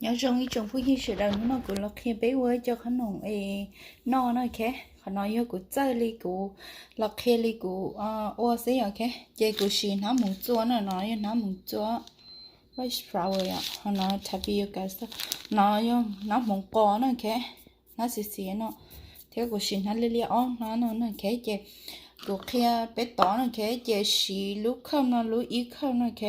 Nyob zoo ib tsoom phooj ywg sawv daws, hnub no kuv los qhia peb ua cov qhob noom es noj no, ok. Qhov no yog kuv txawj li kuv los qhia li kuv ua xwb yom, ok. Ces kuv siv hnab hmoov txua no, no yog hnab hmoov txua, rice flour yom, ho no tapioca, no yog hnab hmoov qos no, ok. Hnab xiav xiav no, thiab kuv siv hnab liab liab ob hnab no, ok. Ces kuv qhia peb tod no, ok. Ces siv lub cup no, lub ib cup no, ok.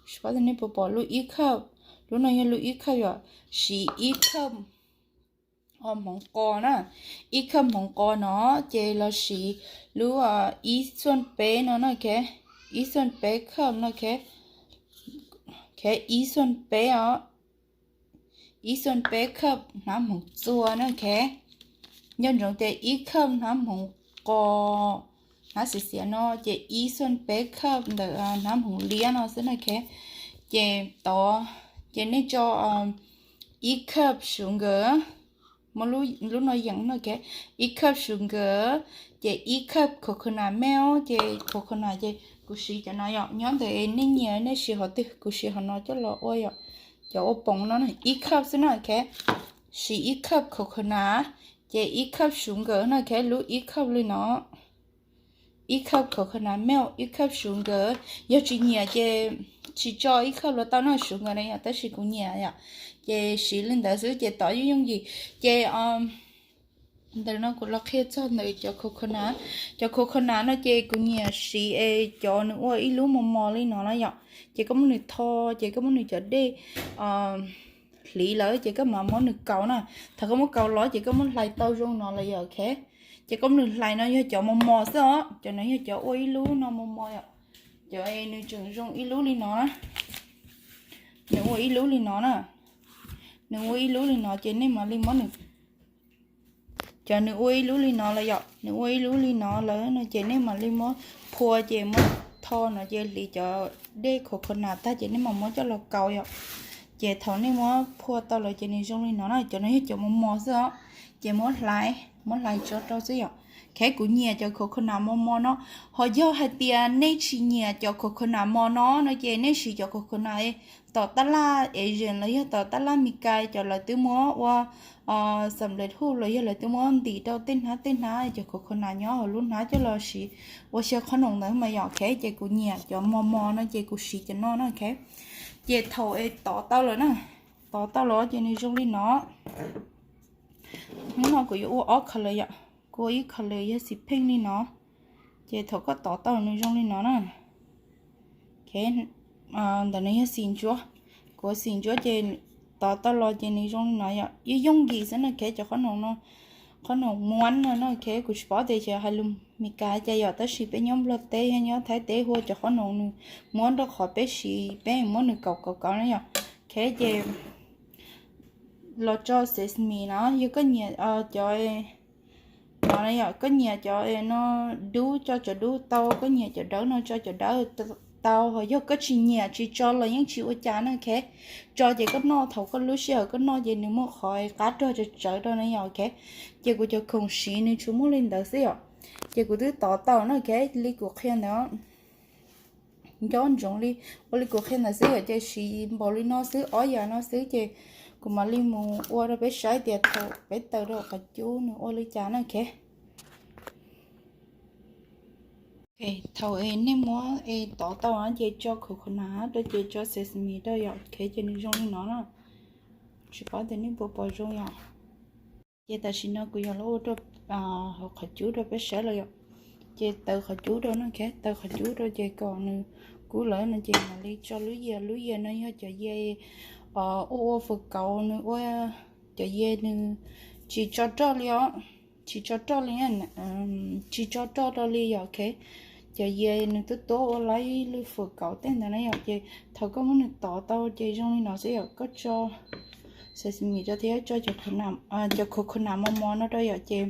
Xyov nej puas pom lub ib cup, lub no yog lub ib cup yom, siv ib cup hmoov qos na, ib cup hmoov qos no, ces los siv lub ib xuaj peb no, ok. Ib xuaj peb cup no, ok. Ib xuaj peb os, ib xuaj peb cup hnab hmoov txua na, ok. Nco ntsoov tias ib cup hnab hmoov qos, hnab xiav xiav no, ces ib xuaj peb cup ntawm hnab hmoov liab no xwb na, ok. Ces tod, ces nej tso ib cup sugar, muab lub no yees no, ok. Ib cup sugar, ces ib cup coconut milk, ces coconut ces kuv siv cov no yom, nyob ntawm nej nyiam nej siv qhov twg, kuv siv qhov no coj los ua yom, cov ua poov no, ib cup xwb na, ok. Siv ib cup coconut, ces ib cup sugar no, ok, lub ib cup li no. Ib cup coconut milk, ib cup sugar, yog tsis nyiam ces tsis tso ib cup los tau no, sugar na yom, tab sis kuv nyiam yom, ces siv li ntawd xwb ces tod yooj yooj yim. Ces ntawm no kuv los qhia txog ntawm cov coconut. Cov coconut no ces kuv nyiam siv es cov nws ua ib lub mos mos li no na yom, ces koj muab nws tho, ces koj muab nws cov dej hliv lawm ces koj mam muab nws kaus na. Thaum koj muab kaus los ces koj muab hlais tau zoo no lawm yom, ok. Ces koj muab nws hlais no yog cov mos mos xwb os, cov no yog cov ua ib lub no mos mos yom. Cov nws tseem zoo ib lub li no, nws ua ib lub li no na, nws ua ib lub li no ces nej mam li muab nws, cov nws ua ib lub li no lawm yom, nws ua ib lub li no lawm no ces nej mam li muab phua ces muab tho no ces hliv cov dej coconut tag ces nej mam muab coj los kaus yom. Ces thaum nej muab phua tau lawm ces nws zoo li no na, cov no yog cov mos mos xwb os. Ces muab hlais, muab hlais tso rau xwb yom. Kheev kuv nyiam cov coconut mos mos no, ho yog hais tias nej tsis nyiam cov coconut mos no no ces nej siv cov coconut tom tab laj Asian los yog tom tab laj Meskas cov lawv twb muab ua xam lej huj los yog lawv twb muab ntim rau tej hnab tej hnab cov coconut nyob hauv lub hnab coj los siv ua xyaw qhob noom ntawd mas yom, kheev ces kuv nyiam cov mos mos no ces kuv siv cov no na, kheev. Ces thaum es tov tau lawm na, tov tau lawm ces nws zoo li no. Hnub no kuv yuav ua ob color yom, kuv ua ib color yog xim pheej li no. Ces thaum koj tov tau nws zoo li no na, ntawm no yog xim ntsuab, kuv ua xim ntsuab ces tov tau los ces nws zoo li no yom, yooj yooj yim xwb na, kheev cov qhob noom no, qhob noom muab no no, kheev kuv tsis paub tias xyov hais lus Meskas cas yom, tab sis peb nyob Nplog teb nyob Thaib teb hu ua cov qhob noom nws muab rau qhov peb siv peb muab nws kaus kaus kaus na yom, kheev ces los tso sesame no, yog koj nyiam cov, no yom, koj nyiam cov no dub tso cov dub tau, koj nyiam cov dawb no tso cov dawb tau, ho yog koj tsis nyiam tsis tso los yeej tsis ua cas na, kheev. Tso ces koj noj thaum koj lub sij hawm koj noj ces nws muaj qhov qab rog tsawv tsawv rau na yom, kheev. Ces kuv cov khoom siv nws tsuas muaj li ntawd xwb yom. Ces kuv twb tov tau na, kheev, li kuv qhia ntawd. Nco ntsoov li, ua li kuv qhia ntawd xwb yom, ces siv npaum li no xwb, ob yam no xwb ces kuv mam li mus ua rau peb saib tias thaum peb taws rau qhov cub nws ua li cas na, kheev. Thaum es nej muab es tov tau ces tso coconut rau ces tso sesame rau yom, kheev, ces nws zoo li no na. Tsis paub tias nej puas pom zoo yom. Ces tam sim no kuv yuav los ua rau hauv qhov cub rau peb saib los yom. Ces taws qhov cub rau no, kheev, taws qhov cub rau ces kom nws kub lawm no ces mam li tso lub yias, lub yias no yog cov yias ua ua fawm kauv, nws ua cov yias nws tsis tso roj li os, tsis tso roj li, tsis tso roj rau li yom, kheev. Cov yias nws tuab tuab ua laib lub fawm kauv tej ntawd na yom, ces thaum koj muab nws tov tau ces zoo li no xwb yom, koj tso sesame rau thiab tso cov coconut mos mos no rau yom, ces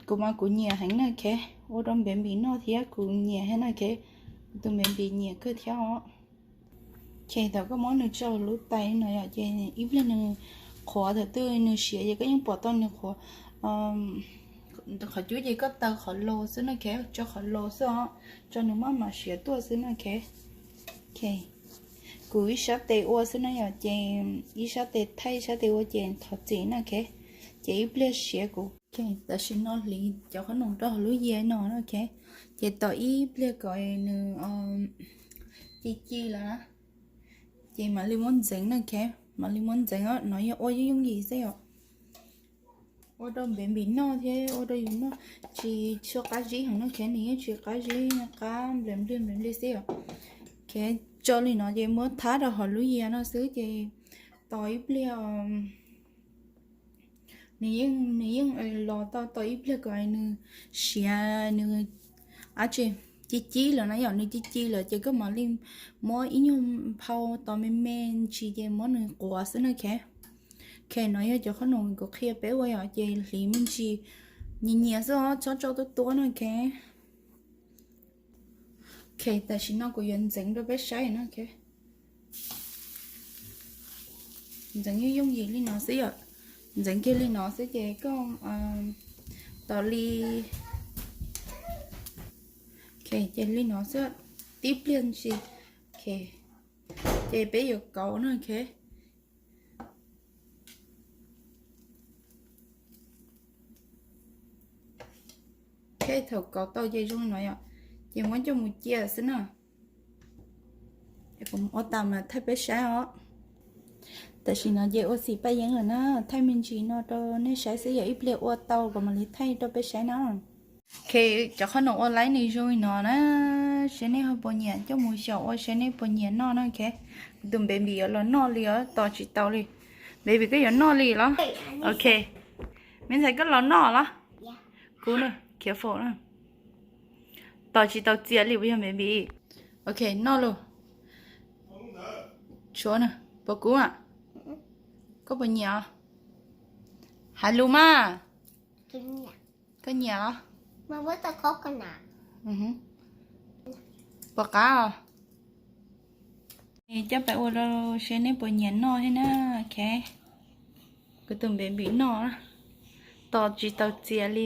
kuv mas kuv nyiam heev na, kheev, ua rau baby noj thiab kuv nyiam thiab na, kheev, kuv tus baby nyiam kawg thiab os. Ces thaum koj muab nws tso lub tais no yom, ces ib pliag nws qhuav, thaum twg nws siav ces koj yeej pom tau nws qhuav. Qhov cub ces koj taws qhov laus xwb na, kheev, tso qhov laus xwb os, tso nws maj mam siav tuaj xwb na, kheev. Kuv ib sab tes ua xwb na yom, ces ib sab tes thaij ib sab tes ua ces thov txim na, ok. Ces ib pliag siav kuv. Ok, tam sim no hliv cov qhob noom rau hauv lub yias no na, ok. Ces tos ib pliag kom nws ci ci lawm na, ces mam li muab ntxeev na, ok. Mam li muab ntxeev os, no yog ua yooj yooj yim xwb yom. Ua rau npev npim noj thiab ua rau yus noj tsis tshua qab zib heev no, ok. Nws yeej tsis qab zib, qab nplias nplias nplias nplias xwb yom. Ok, tso li no ces muab thab rau hauv lub yias no xwb ces tos ib pliag. Nws yeej, nws yeej los tau, tos ib pliag kom nws siav, nws ab tsi, ci ci lawm na yom, nws ci ci lawm ces koj mam li muab ib nyuag phau tos me me ntsis ces muab nws quav xwb na, ok. Ok, no yog cov qhob noom kuv qhia peb ua yom, ces hliv me ntsis nyias nyias xwb os, txhob tso tuab tuab na, ok. Ok, tam sim no kuv yuav ntxeev rau peb saib na, ok. Ntxeev yooj yooj yim li no xwb yom. Ntxeev kiag li no xwb ces koj tos li, ok, ces li no xwb, tib pliag ntsis, ok. Ces peb yuav kauv na, ok. Ok, thaum kauv tau ces zoo li no yom, ces muab coj mus cia xwb na. Kuv ua tas mas thaij peb saib os. Tam sim no ces ua xim paj yeeb lawm na, thaij me ntsis no rau nej saib xwb yom, ib pliag ua tau kuv mam li thaij rau peb saib na. Ok, cov qhob noom ua laib nws zoo li no na, seb nej ho puas nyiam, coj mus xyaum ua seb nej puas nyiam noj na, ok. Kuv tus baby yuav los noj li os, tos tsis tau li. Baby, koj yuav noj li los? Ok. Me ntxhais, koj los noj los? Kuv na, khiav faus na. Tos tsis tau txias li puas yog baby? Ok, noj los. Tshuav na, puas kub? Koj puas nyiam? Hais lus mas. Koj nyiam los? Puas qab os? Coj pais ua rau seb neb puas nyiam noj thiab na, ok. Kuv tus baby noj, tos tsis tau txias li.